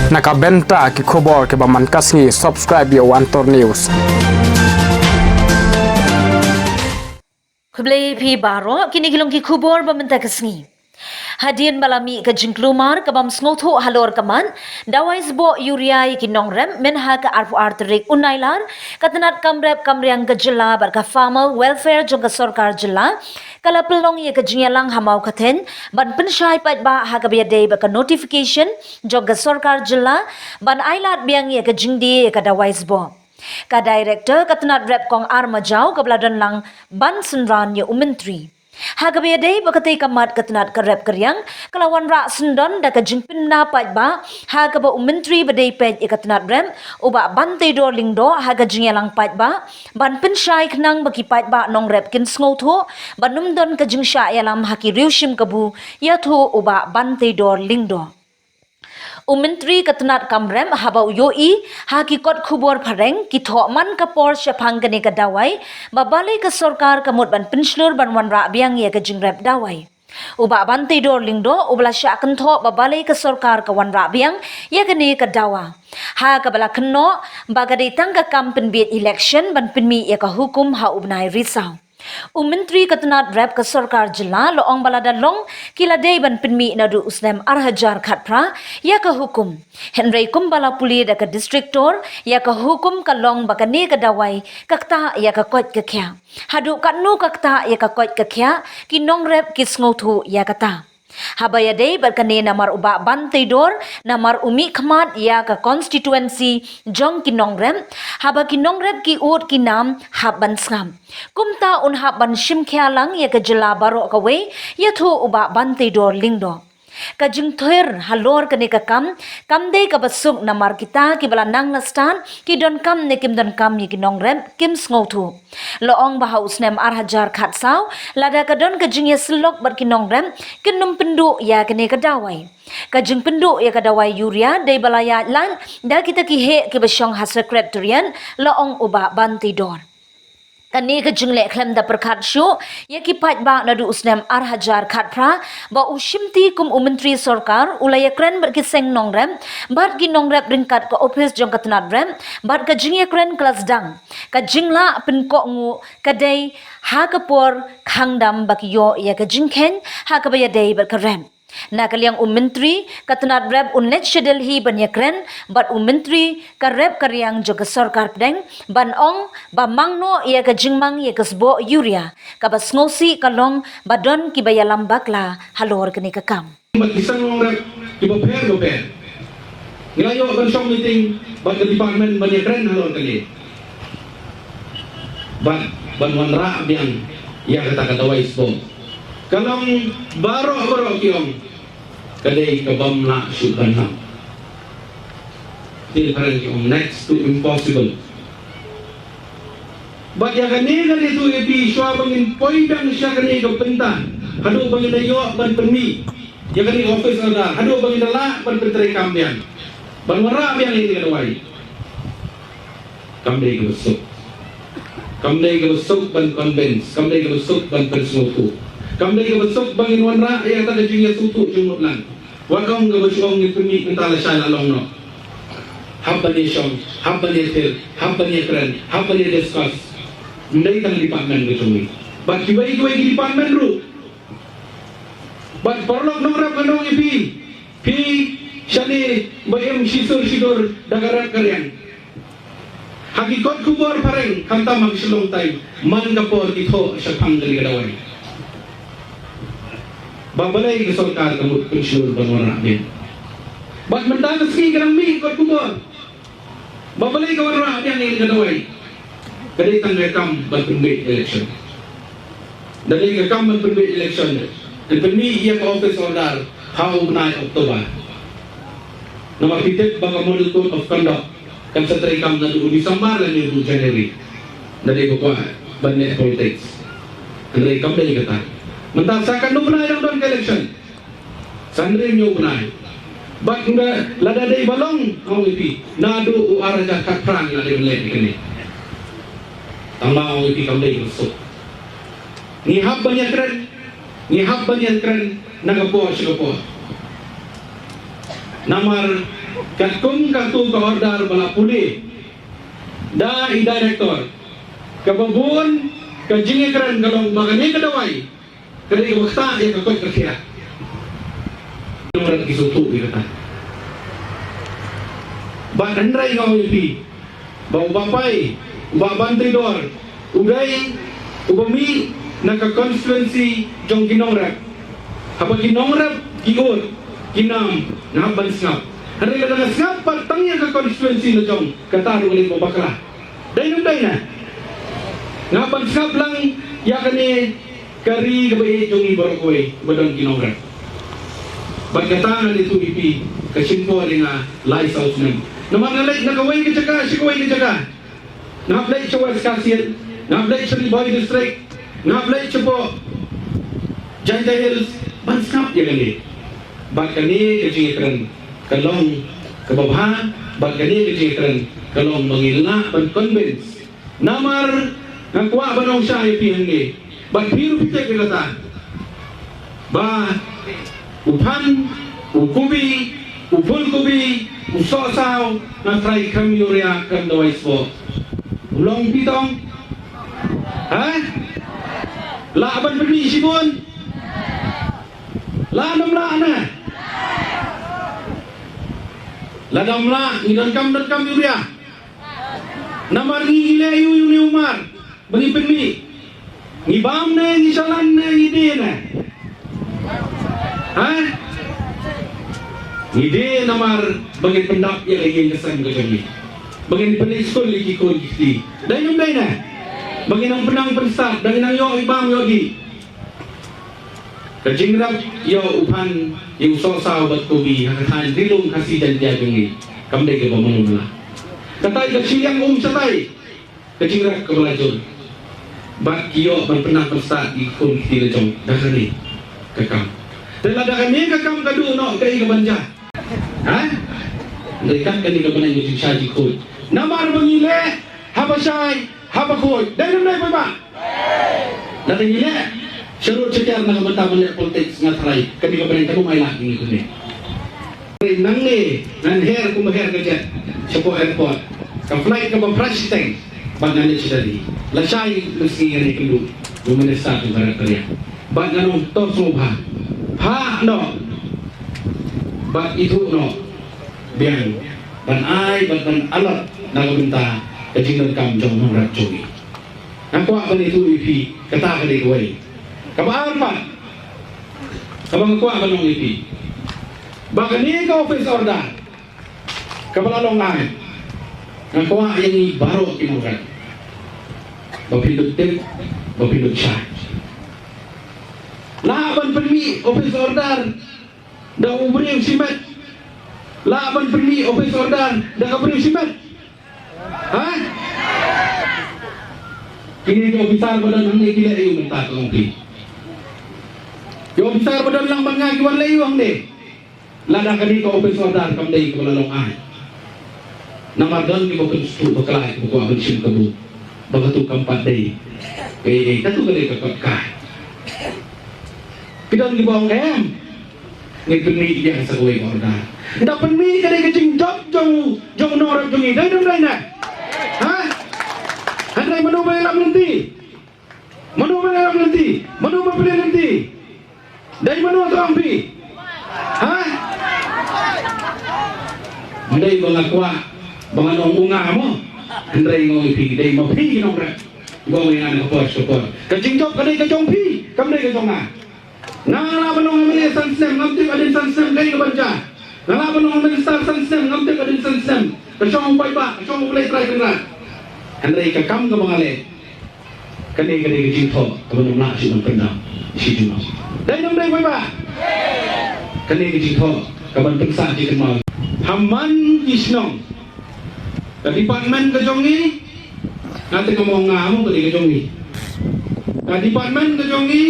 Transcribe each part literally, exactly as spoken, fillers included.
Na ka bynta ki khubor kiba man ka sngi, subscribe ïa u Antor News. Khublei phi baroh, kine ki long ki khubor ba mynta ka sngi. Hadien ba la mih ka jingkulmar ka bym sngewthuh halor ka mat dawai sboh urea ïa ki nongrep, mynha ka arphew ar tarik u Nailar, ka tnat kam rep kam riang ka jylla bad ka Farmer Welfare jong ka sorkar jylla ka la pynlong ïa ka jingïalang ha Mawkathiang ban pynshai paidbah ha kaba ïadei bad ka notification jong ka sorkar jylla ban ailad biang ïa ka jingdie ïa ka dawai sboh. Ka director ka tnat rep Kong R. Majaw kaba la don lang ban synran ïa u myntri. Ha kaba ïadei bad katei ka mat ka tnat ka rep ka riang ka la wanrah syndon da ka jingpynbna paidbah ha kaba u myntri ba dei peit ïa ka tnat rep u Bah Banteidor Lyngdoh ha ka jingïalang paidbah ban pynshai khnang ba ki paidbah nongrep kin sngewthuh ban ym don ka jingshah ïalam ha ki riewshim kabu ïathuh u Bah Banteidor Lyngdoh. U myntri ka tnat kam rep haba u ïohi ha ki kot khubor phareng ki thoh man ka por shaphang kane ka dawai, ba balei ka sorkar ka mut ban pynshlur ban wanrah biang ïa ka jingrep dawai. U Bah Banteidor Lyngdoh uba la shah kynthoh ba balei ka sorkar ka wanrah biang ïa kane ka dawa, ha kaba la kynnoh ba ka dei tang ka kam pynbeit election ban pynmih ïa ka hukum ha u bnai Risaw. U myntri ka tnat rep ka sorkar jylla la ong ba lada long ki la dei ban pynmih naduh u snem ar hajar khatphra ïa ka hukum, hynrei kumba la pule da ka district tor, ïa ka hukum ka long ba kane ka dawai ka ktah ïa ka koit ka khiah. Haduh katno ka ktah ïa ka koit ka khiah, ki nongrep ki sngewthuh ïa kata. Haba ïadei bad kane, namar u Bah Banteidor, namar u mihkhmat ïa ka constituency jong ki nongrep, haba ki nongrep ki ud ki nam hap ban sngap, kumta un hap ban shim khia lang ïa ka jylla baroh kawei, ïathuh u Bah Banteidor Lyngdoh. Ka jingthir halor kane ka kam kam dei kaba suk, namar kita kiba la nang la stad, ki donkam ne kim donkam ïa ki nongrep, kim sngewthuh. La ong ba ha u snem ar hajar khatsaw, lada ka don ka jingïasyllok bad ki nongrep, kin ym pynduh ïa kane ka dawai. Ka jingpynduh ïa ka dawai urea dei ba la ïaid lad da kita ki heh kiba shong ha secretariat, la ong u Bah Banteidor. Kane ka jingleh khlem da pyrkhat shuh ïa ki paidbah naduh u snem ar hajar khatphra, ba u shimti kum u myntri sorkar u la ïakren bad ki seng nongrep bad ki nongrep ryngkat ka ophis jong ka tnat rep, bad ka jingïakren ka la sdang. Ka jinglah pynkohnguh ka dei ha ka por khang dam ba ki ïoh ïa ka jingkheiñ ha kaba ïadei bad ka rep. Na ka liang u myntri ka tnat rep un leit sha Delhi ban ïakren bad u myntri ka rep ka riang jong ka sorkar pdeng ban ong ba mang noh ïa ka jingmang ïa ka sboh urea, kaba sngewsih ka long ba don kiba ïalam bakla halor kane ka kam. Bad ki seng nongrep kiba pher bapher. Ngi la ïoh ban shong meeting bad ka department ban ïakren halor kane. Bad ban wanrah biang ïa kata ka dawai sboh. Ka long baroh baroh ki ong ka dei ka bym lah shuh ban long. Te phareng ki ong next to impossible. Bad ïa kane ka dei tu ïa phi, shuwa ba ngin poi biang sha kane ka bynta, haduh ba ngin da ïoh ban pynmih ïa kane ka office order, haduh ba ngin da lah ban pyntreikam biang ban wanrah biang ïa kane ka dawai. Kam dei kaba suk. Kam dei kaba suk ban convince, kam dei kaba suk ban pynsngewthuh. Kam dei kaba suk ba ngin wanrah ïa kata ka jingïasngewthuh jingmut lang. Wat ong kaba shu ong ngin pynmih mynta lashai la long noh. Hap ban ïashong, hap ban ïathir, hap ban ïakren, hap ban ïadiscuss. Ym dei tang department ka jong ngi, bad kiwei kiwei ki department ruh. Bad paralok nongrep, ngan ong ïa phi, phi shane ba im shisur shidur da ka rep ka riang. Ha ki kot khubor phareng, khamtam ha ki Shillong Times, man ka por ki thoh shaphang kane ka dawai. Ba balei ka sorkar ka mut pynshlur ban wanrah biang. Bad mynta ka sngi ka dang mih kot khubor ba balei ka wanrah biang ïa kane ka dawai. Ka dei tang ka kam ban pynbeit election. Da dei ka kam ban pynbeit election, kan pynmih ïa ka office order ha u bnai October. Namar phi tip ba ka Model Code of Conduct kan sa treikam naduh u December lane u January. Da dei ba kwah ban leh politics. Hynrei kam dei kata. Mynta sa katno bnai dang don ka election? Sa hynriew hynñiew bnai. Bad nga, lada dei ba long, nga ong ïa phi, naduh u ar hajar khatphra ngi la dei ban leh ïa kane. Tangba nga ong ïa phi, kam dei kaba suk. Ngi hap ban ïakren, ngi hap ban ïakren na ka por sha ka por. Namar Katkum katu ka order ba la pule da i director, kaba bun ka jingïakren ka long ba kane ka dawai ka dei kaba ktah ïa ka koit ka khiah. Nongrim ki sngewthuh ïa kata. Bad hynrei nga ong ïa phi ba u Bah Pai, u Bah Banteidor, u dei uba mih na ka constituency jong ki nongrep. Haba ki nongrep ki ud, ki nam, nga hap ban sngap. Hynrei lada nga sngap pat tang ïa ka constituency la jong, kata ruh ka dei kaba bakla. Dei ne ym dei ne? Nga hap ban sngap lang ïa kane ka ri kaba ïeit jong ngi baroh kawei ba don ki nongrep. Bad kata nga la ïathuh ïa phi, ka shim por ïa nga lai saw snem. Namar nga leit na kawei ka jaka sha kawei ka jaka. Nga hap leit sha West Khasi Hills, nga hap leit sha Ri Bhoi District, nga hap leit shapoh Jaintia Hills ban sngap ïa kane. Bad kane ka jingïakren ka long kaba bha, bad kane ka jingïakren ka long ba ngin lah ban convince. Namar nga kwah ban ong shai ïa phi hangne, bad phi ruh phi tip ïa kata, ba u phan, u kubi, u phulkubi, u sohsaw, nga trai khlem ïuria, khlem dawai sboh. U long phi tong? Ha? Lah ban pynmih shibun? Lah ne ym lah ne? Lada ym lah, ngi donkam, donkam ïuria. Namar ngi, ngi leh ïa u, ïa une u mar ba ngi pynmih. Ngi bam ne, ngi shalan ne, ngi die ne? Ha? Ngi die namar ba ngin pyndap ïa ka ïing ka sem ka jong ngi, ba ngin pynleit skul ïa ki khun ki kti. Dei ne ym dei ne? Ba ngin nang pynang pynstad, ba ngin nang ïoh i bam ïoh dih. Ka jingrep ïa u phan, ïa u sohsaw bad kubi ha ka thaiñ Ri Lum Khasi Jaiñtia jong ngi kam dei kaba mano mala. Katai ka shiliang um shatai ka jingrep kaba la jur. Bad ki ïoh ban pynang pynstad ïa ki khun ki kti la jong da kane ka kam. Te lada kane ka kam ka duh noh, kaei kaban jia? Ha? Dei kat kane ka bneng ka jingshai jingkhuid. Namar ba ngi leh haba shai haba khuid. Dei ne ym dei, paidbah? Lada ngi leh sharud shatiar na ka bynta ban leh politics, nga tharai kane ka bneng kam ai lad ïa ngi kumne. Nangne ngan her kum ba her ka jet shapoh airport, ka flight kaba phra shiteng, bad ngan leit sha Delhi. Lashai mynsngi ngan ïakynduh u minister jong ka rat ka riang bad ngan ong to sngewbha, phah noh bad ithuh noh biang ban ai bad ban allot na ka bynta ka jingdonkam jong u nongrep jong ngi. Nga kwah ban ïathuh ïa phi, kata ka dei kawei. Kaba ar pat kaba nga kwah ban ong ïa phi, ba kane ka office order kaba la long ai, nga kwah ïa ngi baroh ki nongrep ba phin lut tip, ba phin lut shai. Lah ban pynmih office order da u briew shimet? Lah ban pynmih office order da ka briew shimet? Ha? Kine ki officer ba don hangne ki leh aïu mynta, ka ong phi? Ki officer ba don lang bad nga ki wan leh aïu hangne? Lada kane ka office order kam dei kaba la long ai, namar don kiba pynsngewthuh bakla, kiba kwah ban shim kabu ba katu kam pat dei kaei kaei, katu ka dei ka kot kai. Ki don kiba ong em, ngin pynmih ïa ka sa kawei ka order. Nda pynmih ka dei ka jingjop jong, jong u nongrep jong ngi. Dei ne ym dei ne? Ha? Hynrei mano ba ïalam lynti? Mano ba ïalam lynti? Mano ba pynleit lynti? Dei mano, to ong phi? Ha? Ym dei ba nga kwah ba ngan ong u nga mo. Hynrei nga ong ïa phi, dei ma phi ki nongrep. Ba ong ïa nga na ka por sha ka por. Ka jingjop ka dei ka jong phi, kam dei ka jong nga. Nga lah ban long M L A san snem, ngam tip hadien san snem kaei kaban jia. Nga lah ban long minister san snem, ngam tip hadien san snem ka shong u paidbah, ka shong U Blei Trai Kynrad. Hynrei ka kam kaba nga leh, kane ka dei ka jingthoh kaban ym lah shuh ban pyndam shi junom. Dei ne ym dei, paidbah? Kane ka jingthoh kaban pynsah jingkynmaw ha man ki shnong. Ka department ka jong ngi, nga te kam ong nga mo, ka dei ka jong ngi. Ka department ka jong ngi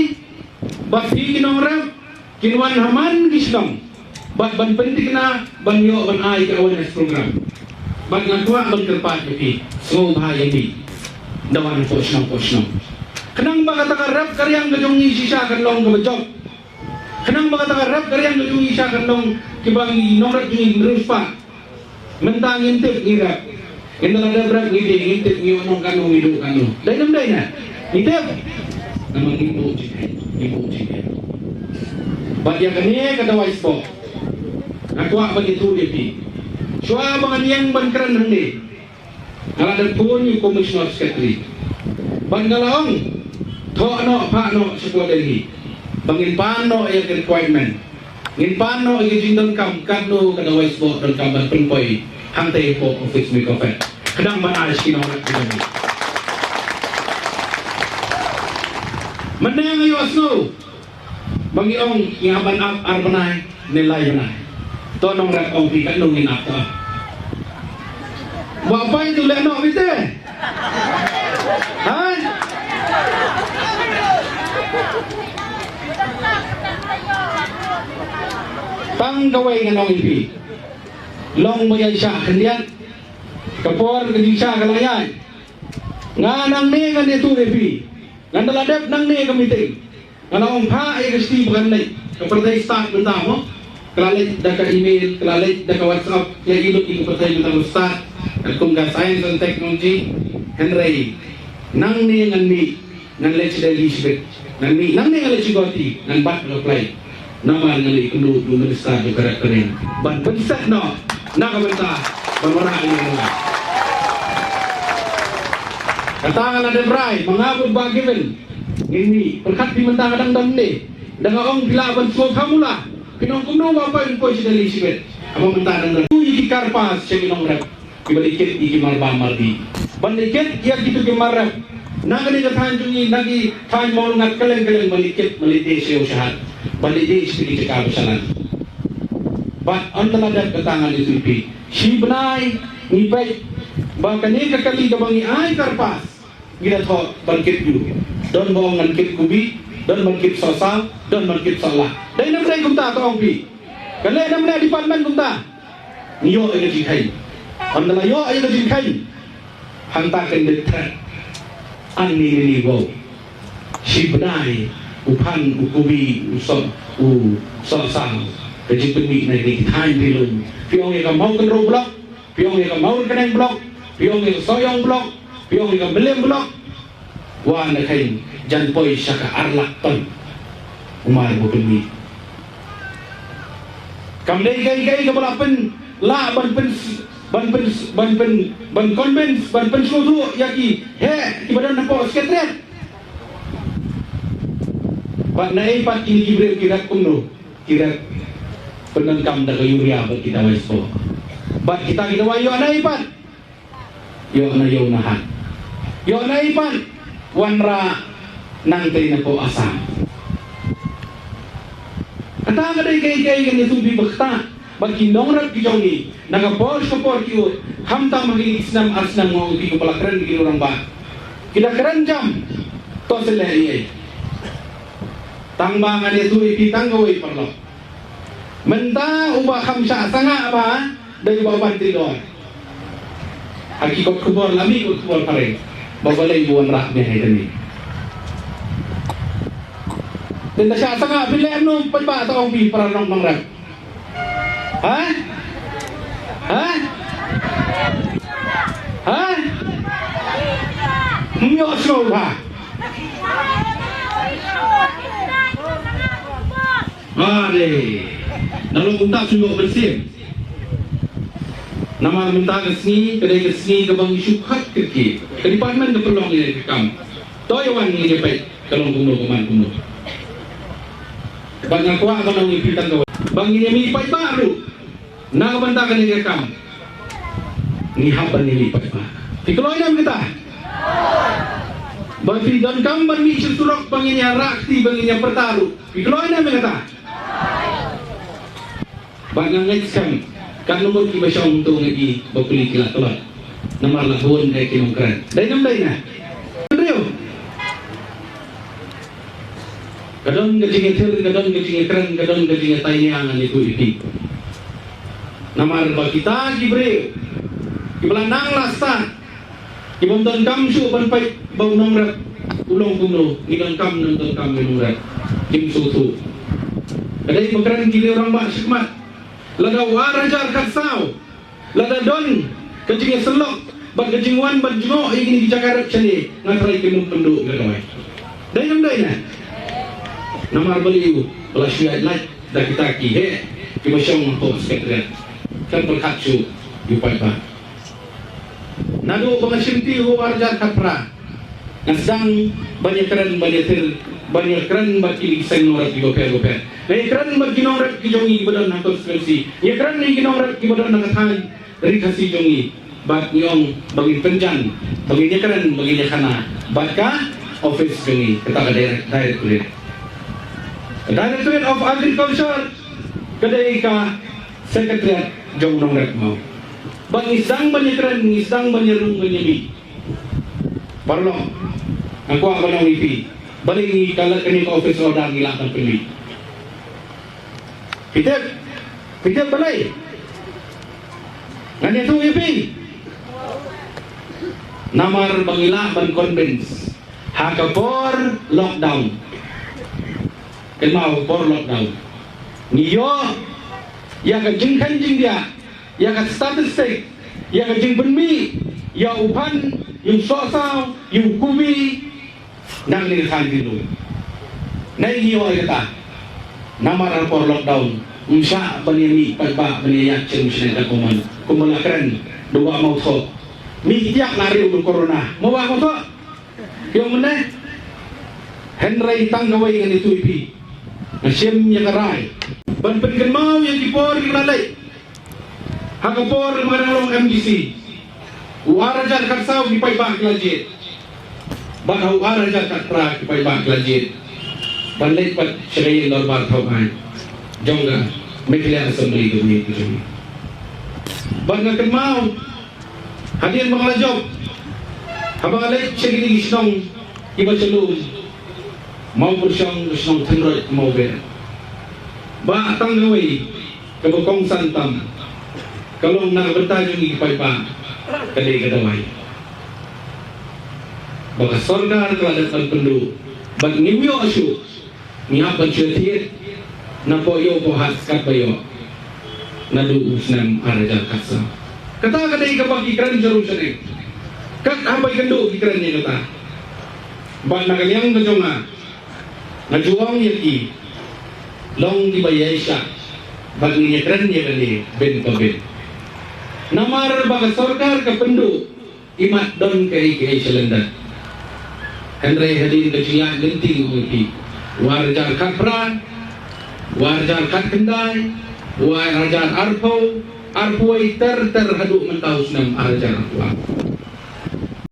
bad phi ki nongrep kin wan ha man ki shnong bad ban pynthikna, ban ïoh ban ai ka awareness program. Bad nga kwah ban kyrpad ïa phi, sngewbha ïa phi, da wan hapoh shnong hapoh shnong, khnang ba kata ka rep ka riang ka jong ngi shisha kan long kaba jop. Khnang ba kata ka rep ka riang ka jong ngi shisha kan long kiba ngi nongrep jong ngi riewspah. Mynta ngin tip ngi rep. Ngin da la dep rep ngi dei, ngin tip ngi ong katno ngi duh katno. Dei ne ym dei ne? Ngi tip. Namar ngi buh jingkheiñ, ngi buh jingkheiñ. Bad ïa kane ka dawai sboh nga kwah ban ïathuh ïa phi. Shuwa ba ngan ïeng ban kren hangne, nga la dep phone ïa u Commissioner Secretary bad nga la ong, thoh noh, phah noh sha Delhi ba ngin pan noh ïa ka requirement. Ngin pan noh ïa ka jingdonkam katno ka dawai sboh donkam ban pynpoi hangtei hapoh office MICOFED. Khnang ban ai sha ki nongrep ki jong ngi. Mynne nga ïohsngew ba ngi ong ngi hap ban ap ar bnai ne lai bnai. To nongrep, ong phi katno ngin ap to? Ba pai tu leh noh bite. Ha? Tang kawei ngan ong ïa phi. Long ba ïaishah khyndiat. Ka por ka jingshah ka la ïaid. Nga nangne ngan ïathuh ïa phi. Ngan da la dep nangne ka meeting. Nga la ong phah ïa ka shithi ba kan leit. Ka pyrthei stad mynta mo. Ka la leit da ka email, ka la leit da ka WhatsApp, ka la leit da ka pyrthei mynta ka stad. Katkum ka science and technology. Hynrei nangne ngan mih, ngan leit sha Delhi shibit. Ngan mih nangne, ngan leit sha Guwahati, ngan bat na ka flight. Namar ngan ïakynduh da u minister jong ka rep ka riang ban pynseh noh na ka bynta ban wanrah ïa ngi. Kata nga la dep rai, ma nga bud ba given. Ngin mih, pyrkhat phi mynta nga dang don ne. Da nga ong phi lah ban sngewthuh mula. Phi ong kumno ba poi poi sha Delhi shibit. Haba mynta dang don. Tu ïa ki karpas sha ki nongrep. Kiba leit kit ïa ki mar bam mar dih. Ban leit kit ïa kito ki mar rep. Na kane ka thaiñ jong ngi, na ki thaiñ Mawlyngkot kylleng kylleng ban leit kit, ban leit dei sha ïew sha hat. Ban leit dei sha ki jaka ba shalan. Bad ynda la dep kata ngan ïathuh ïa phi. Shi bnai ngi peit ba kane ka kali kaba ngi ai karpas. Ngi da thoh ban kit ïew. Don ba ong ngan kit kubi, don ban kit sohsaw, don ban kit sohlah. Dei ne ym dei kumta to ong phi. Ka leh na mane department kumta. Ngi ïoh ïa ka jingkheiñ. Ynda la ïoh ïa ka jingkheiñ. Hangta kan dei threat. An ni ni ni wow. Shi bnai u phan u kubi u soh u sohsaw. Ka jingpynmih na ki thaiñ ri lum. Phi ong ïa ka Mawkynrew block. Phi ong ïa ka Mawryngkneng block, phi ong ïa ka Sohiong block, phi ong ïa ka Mylliem block. Wan na kheiñ jan poi sha ka ar lak ton. U mar ba pynmih. Kam dei kaei kaei kaba la pynlah ban pyn ban pyn ban pyn ban convince ban pynsngewthuh ïa ki heh kiba don hapoh Secretariat. Bad naei pat kine ki briew ki rep kumno? Ki rep pyndonkam da ka urea bad ki dawai sboh. Bad kita ki dawai ïoh naei pat? Ïoh na ïew na hat. Ïoh naei pat? Wanrah nangtei na poh Assam. Kata ka dei kaei kaei kane tu bi bakta. Bad ki nongrep ki jong ngi na ka por sha ka por ki ud, khamtam ha kine ki snem ar snem nga ong ïa phi, kiba la kren ki rangbah, ki da kren jam. To sngewleh ïa. Tang ba ngan ïathuh ïa phi tang kawei paralok. Mynta uba kham shah sangah ba dei uba Ban Taylor. Ha ki kot khubor la mih kot khubor phareng ba balei u wanrah ne hai kane. Te da shah sangah phi leh kumno paidbah, to ong phi para nongrep. Ha? Ha? Ha? Ym ïohsngew ba. Ade. Nalor kumta shu ïoh mynsiem. Namar mynta ka sngi ka dei ka sngi kaba ngi shu khot kyrkieh. Ka department ka pynlong ïa ka kam. To ïa wan ngi ïa peit ka long kumno ka man kumno. Bad nga kwah ban ong ïa phi tang kawei ba ngin ïa mih paidbah ruh na ka bynta kane ka kam. Ngi hap ban ïa mih paidbah. Phi kloi ne em kata? Ba phi donkam ban mih sha surok ba ngin ïa rah kti ba ngin ïa pyrta ruh. Phi kloi ne em kata? Ba nga ngeit skhem katno ngut kiba shong to ngi ba pule ki la tlot. Namar la bun dei ki nongkren. Dei ne ym dei ne? Hynriew. Ka don ka jingïathir, ka don ka jingïakren, ka don ka jingïataïniang ngan ïathuh ïa phi. Namar ba kita ki briew kiba la nang la stad, ki bym donkam shuh ban peit ba u nongrep u long kumno, ngi donkam, ngi donkam ïa u nongrep. Kim sngewthuh. Ka dei ba kren ki rangbah shakhmat. Lada u ar hajar khatsaw Lada don ka jingïasyllok bad ka jingwan ban jngoh ïa kine ki jaka rep shane, nga trai kin ym pynduh ïa ka dawai. Dei ne ym dei ne? Namar balei? Ba la shu ïaid lait da kita ki heh kiba shong hapoh Secretariat. Khlem pyrkhat shuh ïa u paidbah. Naduh ba nga shimti ha u ar hajar khatphra, nga sdang ban ïakren, ban ïathir, ban ïakren bad kine ki seng nongrep kiba pher bapher. Nga ïakren bad ki nongrep ki jong ngi kiba don ha constituency. Nga ïakren ïa ki nongrep kiba don ha ka thaiñ Ri Khasi jong ngi. Bad ngi ong ba ngin pynjan, ba ngin ïakren, ba ngin ïakhana bad ka office jong ngi, kata ka direct-, directorate. Ka Directorate of Agriculture ka dei ka secretariat jong nongrep maw. Bad ngi sdang ban ïakren, ngi sdang ban ïarung, ban ïamih. Paralok, nga kwah ban ong ïa phi, balei ngi, ka lad kane ka office order ngi lah ban pynmih? Phi tip, phi tip balei? Ngan ïathuh ïa phi. Namar ba ngi lah ban convince ha ka por lockdown. Kynmaw, ka por lockdown, ngi ïoh ïa ka jingkheiñ jingdiah, ïa ka statistic, ïa ka jingpynmih ïa u phan, ïa u sohsaw, ïa u kubi, na kane ka thaiñ Ri Lum. Ngi ïoh ïa kata namar ha ka por lockdown ym shah ban ïamih paidbah ban ïaid sha shnong sha Kumon kumba la kren da u Bah Mawthoh. Mih tiak na riew da u corona, mo Bah Mawthoh? Phi ong mynne. Hynrei tang kawei ngan ïathuh ïa phi, nga shim ïa ka rai ban pynkynmaw ïa ki por kiba la leit. Ha ka por ba nga dang long M D C, u ar hajar khatsaw ki paidbah ki la jied, bad ha u ar hajar khatphra ki paidbah ki la jied ban leit pat sha ka ïing dorbar thaw aiñ jong ka Meghalaya Assembly ka jong ngi. Bad nga kynmaw hadien ba nga la jop, haba nga leit sha kine ki shnong kiba sha lum, Mawpyrshong, ka shnong Thynroit, Mawbeh, ba tang kawei kaba kongsan tam ka long na ka bynta jong ngi ki paidbah, ka dei ka dawai ba ka sorkar ka la dep ban pynduh. Bad ngim ïoh shuh, ngi hap ban shu thied na poh ïew poh hat katba ïoh naduh u snem ar hajar khatsaw. Kata ka dei kaba ki kren jarum shaneng. Kat haba ïakynduh ki kren ïa kata. Bad na ka liang ka jong nga, nga ju ong ïa ki, long kiba ïaishah bad ngin ïakren ïa kane bin pa bin. Namar ba ka sorkar ka pynduh, imat don kaei kaei sha lyndet. Hynrei hadien ka jingïaid lynti, nga ong ïa phi, u ar hajar khatphra, u ar hajar khatkhyndai, u ar hajar arphew, arphew wei, ter ter haduh mynta u snem ar hajar arphew ar.